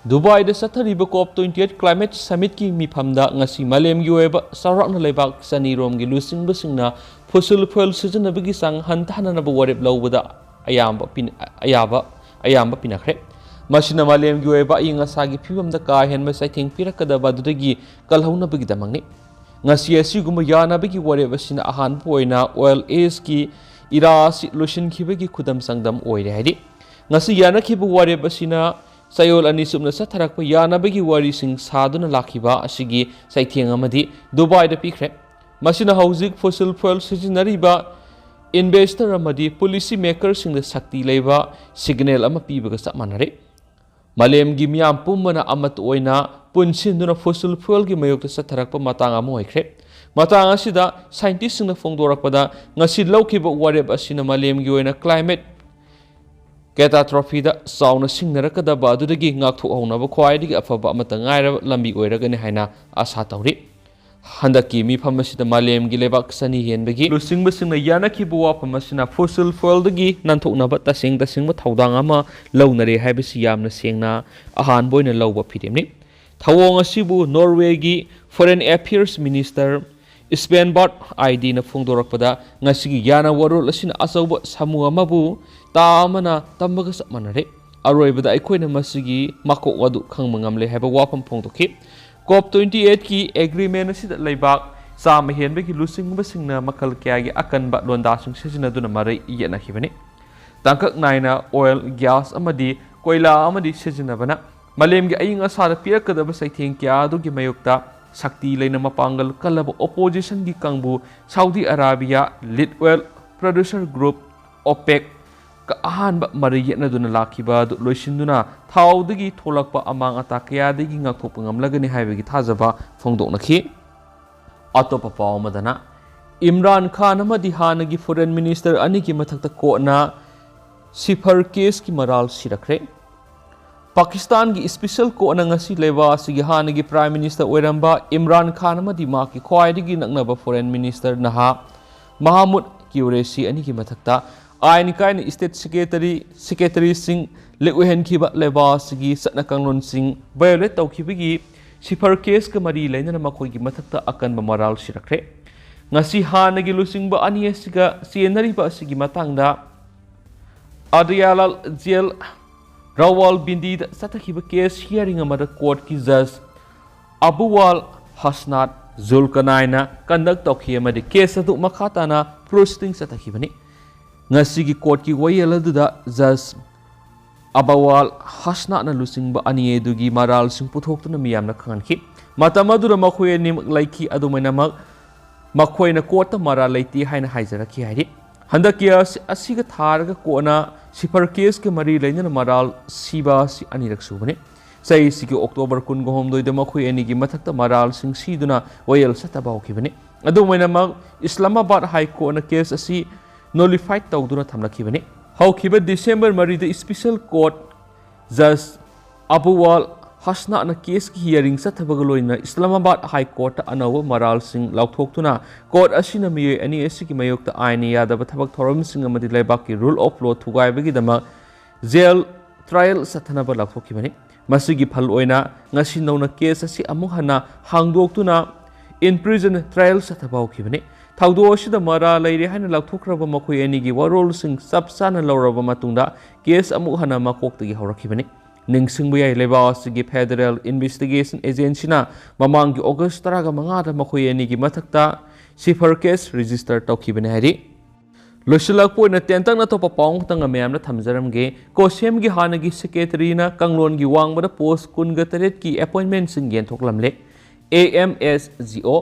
ꯗꯨꯕꯥꯏꯗ ꯆꯠꯊꯔꯤꯕ COP twenty eight climate summit ꯀꯤ ꯃꯤꯐꯝꯗ ꯉꯁꯤ ꯃꯥꯂꯦꯝꯒꯤ ꯑꯣꯏꯕ ꯆꯥꯎꯔꯥꯛꯅ ꯂꯩꯕꯥꯛ ꯆꯅꯤ ꯔꯣꯝꯒꯤ ꯂꯨꯆꯤꯡꯕꯁꯤꯡꯅ fossil fuel ꯁꯤꯖꯤꯟꯅꯕꯒꯤ ꯆꯥꯡ ꯍꯟꯊꯍꯟꯅꯕ ꯋꯥꯔꯦꯞ ꯂꯧꯕꯗ ꯑꯌꯥꯝꯕ ꯄꯤ-, ꯑꯌꯥꯕ, ꯑꯌꯥꯝꯕ ꯄꯤꯅꯈ꯭ꯔꯦ꯫ ꯃꯁꯤꯅ ꯃꯥꯂꯦꯝꯒꯤ ꯑꯣꯏꯕ ꯑꯏꯪ ꯑꯁꯥꯒꯤ ꯐꯤꯕꯝꯗ ꯀꯥ ꯍꯦꯟꯕ ꯆꯩꯊꯦꯡ ꯄꯤꯔꯛꯀꯗꯕ ꯑꯗꯨꯗꯒꯤ ꯀꯜꯍꯧꯅꯕꯒꯤꯗꯃꯛꯅꯤ꯫ ꯉꯁꯤ ꯑꯁꯤꯒꯨꯝꯕ ꯌꯥꯅꯕꯒꯤ ꯋꯥꯔꯦꯞ ꯑꯁꯤꯅ ꯑꯍꯥꯟꯕ ꯑꯣꯏꯅ old age ꯀꯤ era ꯑꯁꯤ ꯂꯣꯏꯁꯤꯟꯈꯤꯕꯒꯤ ꯈꯨꯗꯝ ꯆꯥꯡꯗꯝ ꯑꯣꯏꯔꯦ ꯍꯥꯏꯗꯤ, ꯉꯁꯤ ꯌꯥꯅꯈꯤꯕ ꯋꯥꯔꯦꯞ ꯑꯁꯤꯅ ꯆꯌꯣꯜ ꯑꯅꯤ ꯆꯨꯞꯅ ꯆꯠꯊꯔꯛꯄ ꯌꯥꯅꯕꯒꯤ ꯋꯥꯔꯤꯁꯤꯡ ꯁꯥꯗꯨꯅ ꯂꯥꯛꯈꯤꯕ ꯑꯁꯤꯒꯤ ꯆꯩꯊꯦꯡ ꯑꯃꯗꯤ ꯗꯨꯕꯥꯏꯗ ꯄꯤꯈ꯭ꯔꯦ꯫ ꯃꯁꯤꯅ ꯍꯧꯖꯤꯛ fossil fuel ꯁꯤꯖꯤꯟꯅꯔꯤꯕ investor ꯑꯃꯗꯤ policy maker ꯁꯤꯡꯗ ꯁꯛꯇꯤ ꯂꯩꯕ signal ꯑꯃ ꯄꯤꯕꯒ ꯆꯞ ꯃꯥꯟꯅꯔꯦ꯫ ꯃꯥꯂꯦꯝꯒꯤ ꯃꯤꯌꯥꯝ ꯄꯨꯝꯕꯅ ꯑꯃꯠꯇ ꯑꯣꯏꯅ ꯄꯨꯟꯁꯤꯟꯗꯨꯅ fossil fuel ꯒꯤ ꯃꯥꯌꯣꯛꯇ ꯆꯠꯊꯔꯛꯄ ꯃꯇꯥꯡ ꯑꯃ ꯑꯣꯏꯈ꯭ꯔꯦ꯫ ꯃꯇꯥꯡ ꯑꯁꯤꯗ scientist ꯁꯤꯡꯅ ꯐꯣꯡꯗꯣꯔꯛꯄꯗ, ꯉꯁꯤ ꯂꯧꯈꯤꯕ ꯋꯥꯔꯦꯞ ꯑꯁꯤꯅ ꯃꯥꯂꯦꯝꯒꯤ ꯑꯣꯏꯅ climate catastrophe ꯗ ꯆꯥꯎꯅ ꯁꯤꯡꯅꯔꯛꯀꯗꯕ ꯑꯗꯨꯗꯒꯤ ꯉꯥꯛꯊꯣꯛꯍꯧꯅꯕ ꯈ꯭ꯋꯥꯏꯗꯒꯤ ꯑꯐꯕ ꯑꯃꯠꯇ ꯉꯥꯏꯔꯕ ꯂꯝꯕꯤ ꯑꯣꯏꯔꯒꯅꯤ ꯍꯥꯏꯅ ꯑꯥꯁꯥ ꯇꯧꯔꯤ꯫ ꯍꯟꯗꯛꯀꯤ ꯃꯤꯐꯝ ꯑꯁꯤꯗ ꯃꯥꯂꯦꯝꯒꯤ ꯂꯩꯕꯥꯛ ꯆꯅꯤ ꯍꯦꯟꯕꯒꯤ ꯂꯨꯆꯤꯡꯕꯁꯤꯡꯅ ꯌꯥꯅꯈꯤꯕ ꯋꯥꯐꯝ ꯑꯁꯤꯅ fossil fuel ꯗꯒꯤ ꯅꯥꯟꯊꯣꯛꯅꯕ ꯇꯁꯦꯡ ꯇꯁꯦꯡꯕ ꯊꯧꯗꯥꯡ ꯑꯃ ꯂꯧꯅꯔꯦ ꯍꯥꯏꯕꯁꯤ ꯌꯥꯝꯅ ꯁꯦꯡꯅ ꯑꯍꯥꯟꯕ ꯑꯣꯏꯅ ꯂꯧꯕ ꯐꯤꯔꯦꯞꯅꯤ꯫ ꯊꯧꯑꯣꯡ ꯑꯁꯤꯕꯨ ꯅꯣꯔꯋꯦꯒꯤ Foreign Affairs Minister Svalbard I Dꯅ ꯐꯣꯡꯗꯣꯔꯛꯄꯗ, ꯉꯁꯤꯒꯤ ꯌꯥꯅ ꯋꯥꯔꯣꯜ ꯑꯁꯤꯅ ꯑꯆꯧꯕ ꯁꯥꯃꯨ ꯑꯃꯕꯨ ꯇꯥ ꯑꯃꯅ ꯇꯝꯕꯒ ꯆꯞ ꯃꯥꯟꯅꯔꯦ꯫ ꯑꯔꯣꯏꯕꯗ ꯑꯩꯈꯣꯏꯅ ꯃꯁꯤꯒꯤ ꯃꯀꯣꯛ ꯑꯗꯨ ꯈꯪꯕ ꯉꯝꯂꯦ ꯍꯥꯏꯕ ꯋꯥꯐꯝ ꯐꯣꯡꯗꯣꯛꯈꯤ꯫ ꯀꯣꯞ ꯇ꯭ꯋꯦꯟꯇꯤ ꯑꯩꯠꯀꯤ ꯑꯦꯒ꯭ꯔꯤꯃꯦꯟ ꯑꯁꯤꯗ ꯂꯩꯕꯥꯛ ꯆꯥꯝꯃ ꯍꯦꯟꯕꯒꯤ ꯂꯨꯆꯤꯡꯕꯁꯤꯡꯅ ꯃꯈꯜ ꯀꯌꯥꯒꯤ ꯑꯀꯟꯕ ꯂꯣꯟꯗꯥꯁꯤꯡ ꯁꯤꯖꯤꯟꯅꯗꯨꯅ ꯃꯔꯩ ꯌꯦꯠꯅꯈꯤꯕꯅꯤ꯫ ꯇꯥꯡꯀꯛ ꯅꯥꯏꯅ ꯑꯣꯏꯜ, ꯒ꯭ꯌꯥꯁ ꯑꯃꯗꯤ ꯀꯣꯏꯂꯥ ꯑꯃꯗꯤ ꯁꯤꯖꯤꯟꯅꯕꯅ ꯃꯥꯂꯦꯝꯒꯤ ꯑꯏꯪ ꯑꯁꯥꯗ ꯄꯤꯔꯛꯀꯗꯕ ꯆꯩꯊꯦꯡ ꯀꯌꯥ ꯑꯗꯨꯒꯤ ꯃꯥꯌꯣꯛꯇ ꯁꯛꯇꯤ ꯂꯩꯅ ꯃꯄꯥꯡꯒꯜ ꯀꯜꯂꯕ ꯑꯣꯄꯣꯖꯤꯁꯟꯒꯤ ꯀꯥꯡꯕꯨ Saudi Arabia, lead oil producer group ꯑꯣꯄꯦꯛꯀ ꯑꯍꯥꯟꯕ ꯃꯔꯩ ꯌꯦꯠꯅꯗꯨꯅ ꯂꯥꯛꯈꯤꯕ ꯑꯗꯨ ꯂꯣꯏꯁꯤꯟꯗꯨꯅ ꯊꯥꯎꯗꯒꯤ ꯊꯣꯛꯂꯛꯄ ꯑꯃꯥꯡ ꯑꯇꯥ ꯀꯌꯥꯗꯒꯤ ꯉꯥꯛꯊꯣꯛꯄ ꯉꯝꯂꯒꯅꯤ ꯍꯥꯏꯕꯒꯤ ꯊꯥꯖꯕ ꯐꯣꯡꯗꯣꯛꯅꯈꯤ꯫ ꯑꯇꯣꯞꯄ ꯄꯥꯎ ꯑꯃꯗꯅ, ꯏꯝꯔꯥꯟ ꯈꯥꯟ ꯑꯃꯗꯤ ꯍꯥꯟꯅꯒꯤ ꯐꯣꯔꯦꯟ ꯃꯤꯅꯤꯁꯇꯔ ꯑꯅꯤꯒꯤ ꯃꯊꯛꯇ ꯀꯣꯔꯠꯅ ꯁꯤꯐꯔ ꯀꯦꯁꯀꯤ ꯃꯔꯥꯜ ꯁꯤꯔꯛꯈ꯭ꯔꯦ꯫ ꯄꯥꯀꯤꯁꯇꯥꯟꯒꯤ ꯏꯁꯄꯤꯁꯦꯜ ꯀꯣꯔꯠꯅ ꯉꯁꯤ ꯂꯩꯕꯥꯛ ꯑꯁꯤꯒꯤ ꯍꯥꯟꯅꯒꯤ ꯄ꯭ꯔꯥꯏꯝ ꯃꯤꯅꯤꯁꯇꯔ ꯑꯣꯏꯔꯝꯕ ꯏꯝꯔꯥꯟ ꯈꯥꯟ ꯑꯃꯗꯤ ꯃꯍꯥꯛꯀꯤ ꯈ꯭ꯋꯥꯏꯗꯒꯤ ꯅꯛꯅꯕ ꯐꯣꯔꯦꯟ ꯃꯤꯅꯤꯁꯇꯔ ꯅꯍꯥ ꯃꯍꯃꯨꯗ ꯀ꯭ꯌꯨꯔꯦꯁꯤ ꯑꯅꯤꯒꯤ ꯃꯊꯛꯇ ꯑꯥꯏꯟ ꯀꯥꯏꯅ ꯏꯁꯇꯦꯠ ꯁꯦꯀ꯭ꯔꯦꯇꯔꯤ, ꯁꯦꯀ꯭ꯔꯦꯇꯔꯤꯁꯤꯡ ꯂꯤꯛ ꯑꯣꯏꯍꯟꯈꯤꯕ ꯂꯩꯕꯥꯛ ꯑꯁꯤꯒꯤ ꯆꯠꯅ ꯀꯥꯡꯂꯣꯟꯁꯤꯡ ꯚꯥꯏꯑꯣꯂꯦꯠ ꯇꯧꯈꯤꯕꯒꯤ ꯁꯤꯐꯔ ꯀꯦꯁꯀ ꯃꯔꯤ ꯂꯩꯅꯅ ꯃꯈꯣꯏꯒꯤ ꯃꯊꯛꯇ ꯑꯀꯟꯕ ꯃꯔꯥꯜ ꯁꯤꯔꯛꯈ꯭ꯔꯦ꯫ ꯉꯁꯤ ꯍꯥꯟꯅꯒꯤ ꯂꯨꯆꯤꯡꯕ ꯑꯅꯤ ꯑꯁꯤꯒ ꯆꯦꯟꯅꯔꯤꯕ ꯑꯁꯤꯒꯤ ꯃꯇꯥꯡꯗ ꯑꯗꯤꯌꯥꯂꯥꯜ ꯖꯦꯜ ꯔꯥꯋꯥꯜꯕꯤꯟꯗꯤꯗ ꯆꯠꯊꯈꯤꯕ ꯀꯦꯁ ꯍꯤꯌꯥꯔꯤꯡ ꯑꯃꯗ ꯀꯣꯔꯠꯀꯤ ꯖꯖ ꯑꯕꯨꯋꯥꯜ ꯍꯁꯅꯥꯠ ꯖꯨꯜꯀꯅꯥꯏꯅ ꯀꯟꯗꯛ ꯇꯧꯈꯤ ꯑꯃꯗꯤ ꯀꯦꯁ ꯑꯗꯨ ꯃꯈꯥ ꯇꯥꯅ ꯄ꯭ꯔꯣꯁꯤꯗꯤꯡ ꯆꯠꯊꯈꯤꯕꯅꯤ꯫ ꯉꯁꯤꯒꯤ ꯀꯣꯔꯠꯀꯤ ꯋꯥꯌꯦꯜ ꯑꯗꯨꯗ ꯖꯖ ꯑꯕꯋꯥꯜ ꯍꯁꯅꯥꯠꯅ ꯂꯨꯆꯤꯡꯕ ꯑꯅꯤ ꯑꯗꯨꯒꯤ ꯃꯔꯥꯜꯁꯤꯡ ꯄꯨꯊꯣꯛꯇꯨꯅ ꯃꯤꯌꯥꯝꯅ ꯈꯪꯍꯟꯈꯤ꯫ ꯃꯇꯝ ꯑꯗꯨꯗ ꯃꯈꯣꯏ ꯑꯅꯤꯃꯛ ꯂꯩꯈꯤ, ꯑꯗꯨꯃꯥꯏꯅꯃꯛ ꯃꯈꯣꯏꯅ ꯀꯣꯔꯠꯇ ꯃꯔꯥꯜ ꯂꯩꯇꯦ ꯍꯥꯏꯅ ꯍꯥꯏꯖꯔꯛꯈꯤ ꯍꯥꯏꯔꯤ꯫ ꯍꯟꯗꯛꯀꯤ ꯑꯁ-, ꯑꯁꯤꯒ ꯊꯥꯔꯒ ꯀꯣꯟꯅ ꯁꯤꯐꯔ ꯀꯦꯁꯀ ꯃꯔꯤ ꯂꯩꯅꯅ ꯃꯔꯥꯜ ꯁꯤꯕ ꯑꯁꯤ ꯑꯅꯤꯔꯛ ꯁꯨꯕꯅꯤ꯫ ꯆꯍꯤꯁꯤꯒꯤ ꯑꯣꯛꯇꯣꯕꯔ ꯀꯨꯟꯒ ꯍꯨꯝꯗꯣꯏꯗ ꯃꯈꯣꯏ ꯑꯅꯤꯒꯤ ꯃꯊꯛꯇ ꯃꯔꯥꯜꯁꯤꯡ ꯁꯤꯗꯨꯅ ꯋꯥꯌꯦꯜ ꯆꯠꯇꯕ ꯍꯧꯈꯤꯕꯅꯤ꯫ ꯑꯗꯨꯝ ꯑꯣꯏꯅꯃꯛ, ꯏꯁꯂꯥꯃꯥꯕꯥꯗ ꯍꯥꯏ ꯀꯣꯔꯠꯅ ꯀꯦꯁ ꯑꯁꯤ ꯅꯣꯂꯤꯐꯥꯏꯠ ꯇꯧꯗꯨꯅ ꯊꯝꯂꯛꯈꯤꯕꯅꯤ꯫ ꯍꯧꯈꯤꯕ ꯗꯤꯁꯦꯝꯕꯔ ꯃꯔꯤꯗ ꯏꯁꯄꯤꯁꯦꯜ ꯀꯣꯔꯠ ꯖꯁ ꯑꯕꯨꯋꯥꯜ ꯍꯁꯅꯥꯠꯅ ꯀꯦꯁꯀꯤ ꯍꯤꯌꯥꯔꯤꯡ ꯆꯠꯊꯕꯒ ꯂꯣꯏꯅꯅ ꯏꯁꯂꯥꯃꯥꯕꯥꯗ ꯍꯥꯏ ꯀꯣꯔꯠꯇ ꯑꯅꯧꯕ ꯃꯔꯥꯜꯁꯤꯡ ꯂꯥꯎꯊꯣꯛꯇꯨꯅ ꯀꯣꯔꯠ ꯑꯁꯤꯅ ꯃꯤꯑꯣꯏ ꯑꯅꯤ ꯑꯁꯤꯒꯤ ꯃꯥꯌꯣꯛꯇ ꯑꯥꯏꯟꯅ ꯌꯥꯗꯕ ꯊꯕꯛ ꯊꯧꯔꯝꯁꯤꯡ ꯑꯃꯗꯤ ꯂꯩꯕꯥꯛꯀꯤ ꯔꯨꯜ ꯑꯣꯐ ꯂꯣ ꯊꯨꯒꯥꯏꯕꯒꯤꯗꯃꯛ ꯖꯦꯜ ꯇ꯭ꯔꯥꯌꯦꯜ ꯆꯠꯊꯅꯕ ꯂꯥꯎꯊꯣꯛꯈꯤꯕꯅꯤ꯫ ꯃꯁꯤꯒꯤ ꯐꯜ ꯑꯣꯏꯅ ꯉꯁꯤ ꯅꯧꯅ ꯀꯦꯁ ꯑꯁꯤ ꯑꯃꯨꯛ ꯍꯟꯅ ꯍꯥꯡꯗꯣꯛꯇꯨꯅ in prison trial ꯆꯠꯊꯕ ꯍꯧꯈꯤꯕꯅꯤ꯫ ꯊꯧꯗꯣꯛ ꯑꯁꯤꯗ ꯃꯔꯥꯜ ꯂꯩꯔꯦ ꯍꯥꯏꯅ ꯂꯥꯎꯊꯣꯛꯈ꯭ꯔꯕ ꯃꯈꯣꯏ ꯑꯅꯤꯒꯤ ꯋꯥꯔꯣꯜꯁꯤꯡ ꯆꯞ ꯆꯥꯅ ꯂꯧꯔꯕ ꯃꯇꯨꯡꯗ case ꯑꯃꯨꯛ ꯍꯟꯅ ꯃꯀꯣꯛꯇꯒꯤ ꯍꯧꯔꯛꯈꯤꯕꯅꯤ꯫ ꯅꯤꯡꯁꯤꯡꯕ ꯌꯥꯏ, ꯂꯩꯕꯥꯛ ꯑꯁꯤꯒꯤ Federal Investigation Agencyꯅ ꯃꯃꯥꯡꯒꯤ August ꯇꯔꯥꯃꯉꯥꯗ ꯃꯈꯣꯏ ꯑꯅꯤꯒꯤ ꯃꯊꯛꯇ cipher case register ꯇꯧꯈꯤꯕꯅꯤ ꯍꯥꯏꯔꯤ꯫ ꯂꯣꯏꯁꯤꯜꯂꯛꯄ ꯑꯣꯏꯅ ꯇꯦꯟꯇꯛꯅ ꯑꯇꯣꯞꯄ ꯄꯥꯎ ꯑꯃꯈꯛꯇꯪ ꯃꯌꯥꯝꯅ ꯊꯝꯖꯔꯝꯒꯦ꯫ COSEMꯒꯤ ꯍꯥꯟꯅꯒꯤ secretaryꯅ ꯀꯥꯡꯂꯣꯟꯒꯤ ꯋꯥꯡꯃꯗ post ꯀꯨꯟꯒ ꯇꯔꯦꯠꯀꯤ appointmentꯁꯤꯡ ꯌꯦꯟꯊꯣꯛꯂꯝꯂꯦ꯫ A M S G O꯫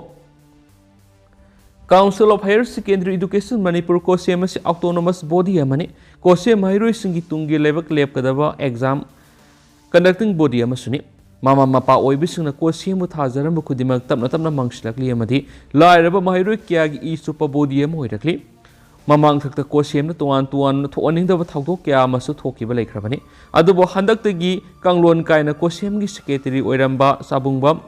Council of Higher Secondary Education Manipur, COSEM ꯑꯁꯤ autonomous body ꯑꯃꯅꯤ꯫ COSEM ꯃꯍꯩꯔꯣꯏꯁꯤꯡꯒꯤ ꯇꯨꯡꯒꯤ ꯂꯩꯕꯥꯛ ꯂꯦꯞꯀꯗꯕ exam conducting body ꯑꯃꯁꯨꯅꯤ꯫ ꯃꯃꯥ ꯃꯄꯥ ꯑꯣꯏꯕꯁꯤꯡꯅ COSEMꯕꯨ ꯊꯥꯖꯔꯝꯕ ꯈꯨꯗꯤꯡꯃꯛ ꯇꯞꯅ ꯇꯞꯅ ꯃꯥꯡꯁꯤꯜꯂꯛꯂꯤ ꯑꯃꯗꯤ ꯂꯥꯏꯔꯕ ꯃꯍꯩꯔꯣꯏ ꯀꯌꯥꯒꯤ ꯏ ꯆꯨꯞꯄ body ꯑꯃ ꯑꯣꯏꯔꯛꯂꯤ꯫ ꯃꯃꯥꯡꯊꯛꯇ COSEMꯅ ꯇꯣꯉꯥꯟ ꯇꯣꯉꯥꯟꯅ ꯊꯣꯛꯍꯟꯅꯤꯡꯗꯕ ꯊꯧꯗꯣꯛ ꯀꯌꯥ ꯑꯃꯁꯨ ꯊꯣꯛꯈꯤꯕ ꯂꯩꯈ꯭ꯔꯕꯅꯤ꯫ ꯑꯗꯨꯕꯨ ꯍꯟꯗꯛꯇꯒꯤ ꯀꯥꯡꯂꯣꯟ ꯀꯥꯏꯅ COSEMꯒꯤ secretary ꯑꯣꯏꯔꯝꯕ ꯆꯥꯕꯨꯡꯕꯝ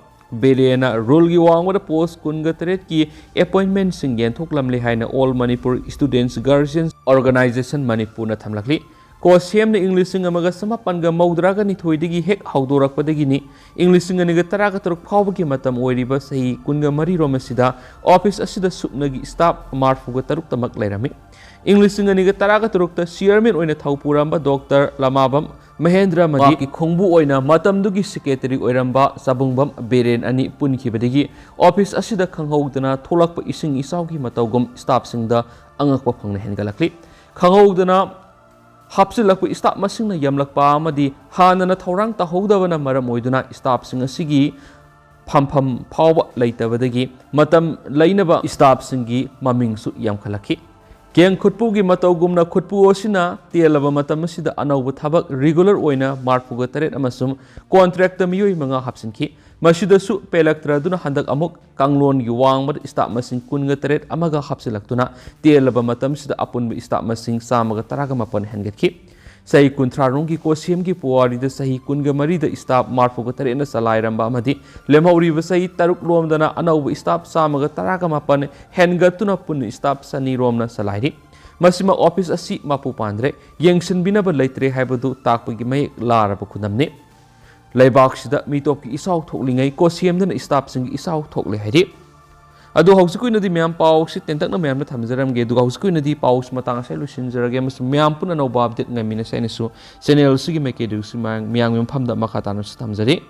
ꯕꯤꯔꯦꯟꯅ ruleꯒꯤ ꯋꯥꯡꯃꯗ post ꯀꯨꯟꯒ ꯇꯔꯦꯠꯀꯤ appointmentꯁꯤꯡ ꯌꯦꯟꯊꯣꯛꯂꯝꯂꯦ ꯍꯥꯏꯅ All Manipur Students Guardians Organisation ꯃꯅꯤꯄꯨꯔꯅ ꯊꯝꯂꯛꯂꯤ꯫ COSEMꯅ ꯏꯪ ꯂꯤꯁꯤꯡ ꯑꯃꯒ ꯆꯃꯥꯄꯟꯒ ꯃꯧꯗ꯭ꯔꯥꯒ ꯅꯤꯊꯣꯏꯗꯒꯤ ꯍꯦꯛ ꯍꯧꯗꯣꯔꯛꯄꯗꯒꯤꯅꯤ꯫ ꯏꯪ ꯂꯤꯁꯤꯡ ꯑꯅꯤꯒ ꯇꯔꯥꯒ ꯇꯔꯨꯛ ꯐꯥꯎꯕꯒꯤ ꯃꯇꯝ ꯑꯣꯏꯔꯤꯕ ꯆꯍꯤ ꯀꯨꯟꯒ ꯃꯔꯤ ꯔꯣꯝ ꯑꯁꯤꯗ office ꯑꯁꯤꯗ ꯁꯨꯞꯅꯒꯤ staff ꯃꯔꯐꯨꯒ ꯇꯔꯨꯛꯇꯃꯛ ꯂꯩꯔꯝꯃꯤ꯫ ꯏꯪ ꯂꯤꯁꯤꯡ ꯑꯅꯤꯒ ꯇꯔꯥꯒ ꯇꯔꯨꯛꯇ chairman ꯑꯣꯏꯅ ꯊꯧ ꯄꯨꯔꯝꯕ ꯗꯣꯛꯇꯔ ꯂꯃꯥꯕꯝ ꯃꯍꯦꯟꯗ꯭ꯔ ꯑꯃꯗꯤ ꯃꯍꯥꯛꯀꯤ ꯈꯣꯡꯕꯨ ꯑꯣꯏꯅ ꯃꯇꯝꯗꯨꯒꯤ secretary ꯑꯣꯏꯔꯝꯕ ꯆꯥꯕꯨꯡꯕꯝ ꯕꯤꯔꯦꯟ ꯑꯅꯤ ꯄꯨꯟꯈꯤꯕꯗꯒꯤ office ꯑꯁꯤꯗ ꯈꯪꯍꯧꯗꯅ ꯊꯣꯛꯂꯛꯄ ꯏꯁꯤꯡ ꯏꯆꯥꯎꯒꯤ ꯃꯇꯧꯒꯨꯝ staffꯁꯤꯡꯗ ꯑꯉꯛꯄ ꯐꯪꯅ ꯍꯦꯟꯒꯠꯂꯛꯂꯤ꯫ ꯈꯪꯍꯧꯗꯅ ꯍꯥꯞꯆꯤꯜꯂꯛꯄ staff ꯃꯁꯤꯡꯅ ꯌꯥꯝꯂꯛꯄ ꯑꯃꯗꯤ ꯍꯥꯟꯅꯅ ꯊꯧꯔꯥꯡ ꯇꯧꯍꯧꯗꯕꯅ ꯃꯔꯝ ꯑꯣꯏꯗꯨꯅ staffꯁꯤꯡ ꯑꯁꯤꯒꯤ ꯐꯝꯐꯝ ꯐꯥꯎꯕ ꯂꯩꯇꯕꯗꯒꯤ ꯃꯇꯝ ꯂꯩꯅꯕ staffꯁꯤꯡꯒꯤ ꯃꯃꯤꯡꯁꯨ ꯌꯥꯝꯈꯠꯂꯛꯈꯤ꯫ ꯀꯦꯡ ꯈꯨꯠꯄꯨꯒꯤ ꯃꯇꯧꯒꯨꯝꯅ ꯈꯨꯠꯄꯨ ꯑꯁꯤꯅ ꯇꯦꯜꯂꯕ ꯃꯇꯝ ꯑꯁꯤꯗ ꯑꯅꯧꯕ ꯊꯕꯛ regular ꯑꯣꯏꯅ ꯃꯔꯐꯨꯒ ꯇꯔꯦꯠ ꯑꯃꯁꯨꯡ contractꯇ ꯃꯤꯑꯣꯏ ꯃꯉꯥ ꯍꯥꯞꯆꯤꯟꯈꯤ꯫ ꯃꯁꯤꯗꯁꯨ ꯄꯦꯜꯂꯛꯇ꯭ꯔꯗꯨꯅ ꯍꯟꯗꯛ ꯑꯃꯨꯛ ꯀꯥꯡꯂꯣꯟꯒꯤ ꯋꯥꯡꯃꯗ staff ꯃꯁꯤꯡ ꯀꯨꯟꯒ ꯇꯔꯦꯠ ꯑꯃꯒ ꯍꯥꯞꯆꯤꯜꯂꯛꯇꯨꯅ ꯇꯦꯜꯂꯕ ꯃꯇꯝꯁꯤꯗ ꯑꯄꯨꯟꯕ staff ꯃꯁꯤꯡ ꯆꯥꯝꯃꯒ ꯇꯔꯥꯒ ꯃꯥꯄꯟ ꯍꯦꯟꯒꯠꯈꯤ꯫ ꯆꯍꯤ ꯀꯨꯟꯊ꯭ꯔꯥ ꯔꯣꯝꯒꯤ COSEMꯒꯤ ꯄꯨꯋꯥꯔꯤꯗ ꯆꯍꯤ ꯀꯨꯟꯒ ꯃꯔꯤꯗ staff ꯃꯔꯐꯨꯒ ꯇꯔꯦꯠꯅ ꯆꯂꯥꯏꯔꯝꯕ ꯑꯃꯗꯤ ꯂꯦꯝꯍꯧꯔꯤꯕ ꯆꯍꯤ ꯇꯔꯨꯛ ꯂꯣꯝꯗꯅ ꯑꯅꯧꯕ staff ꯆꯥꯝꯃꯒ ꯇꯔꯥꯒ ꯃꯥꯄꯟ ꯍꯦꯟꯒꯠꯇꯨꯅ ꯄꯨꯟꯅ staff ꯆꯅꯤ ꯔꯣꯝꯅ ꯆꯂꯥꯏꯔꯤ꯫ ꯃꯁꯤꯃ office ꯑꯁꯤ ꯃꯄꯨ ꯄꯥꯟꯗ꯭ꯔꯦ, ꯌꯦꯡꯁꯤꯟꯕꯤꯅꯕ ꯂꯩꯇ꯭ꯔꯦ ꯍꯥꯏꯕꯗꯨ ꯇꯥꯛꯄꯒꯤ ꯃꯌꯦꯛ ꯂꯥꯔꯕ ꯈꯨꯗꯝꯅꯤ꯫ ꯂꯩꯕꯥꯛꯁꯤꯗ ꯃꯤ ꯇꯣꯞꯀꯤ ꯏꯆꯥꯎ ꯊꯣꯛꯂꯤꯉꯩ ꯀꯣ ꯁꯦꯝꯗꯅ staff ꯁꯤꯡꯒꯤ ꯏꯆꯥꯎ ꯊꯣꯛꯂꯦ ꯍꯥꯏꯗꯤ꯫ ꯑꯗꯣ ꯍꯧꯖꯤꯛꯀꯤ ꯑꯣꯏꯅꯗꯤ ꯃꯌꯥꯝ ꯄꯥꯎꯁꯤ ꯇꯦꯟꯇꯛꯅ ꯃꯌꯥꯝꯗ ꯊꯝꯖꯔꯝꯒꯦ꯫ ꯑꯗꯨꯒ ꯍꯧꯖꯤꯛꯀꯤ ꯑꯣꯏꯅꯗꯤ ꯄꯥꯎꯁꯤ ꯃꯇꯥꯡ ꯑꯁꯤꯗ ꯂꯣꯏꯁꯤꯟꯖꯔꯒꯦ ꯑꯃꯁꯨꯡ ꯃꯌꯥꯝ ꯄꯨꯟꯅ ꯑꯅꯧꯕ update ꯉꯥꯏꯃꯤꯟꯅꯁꯤ꯫ ꯑꯩꯅꯁꯨ channel ꯁꯤꯒꯤ ꯃꯥꯏꯀꯩꯗꯒꯤꯁꯨ ꯃꯌꯥꯝ, ꯃꯌꯥꯝꯒꯤ ꯃꯐꯝꯗ ꯃꯈꯥ ꯇꯥꯅꯁꯨ ꯊꯝꯖꯔꯤ꯫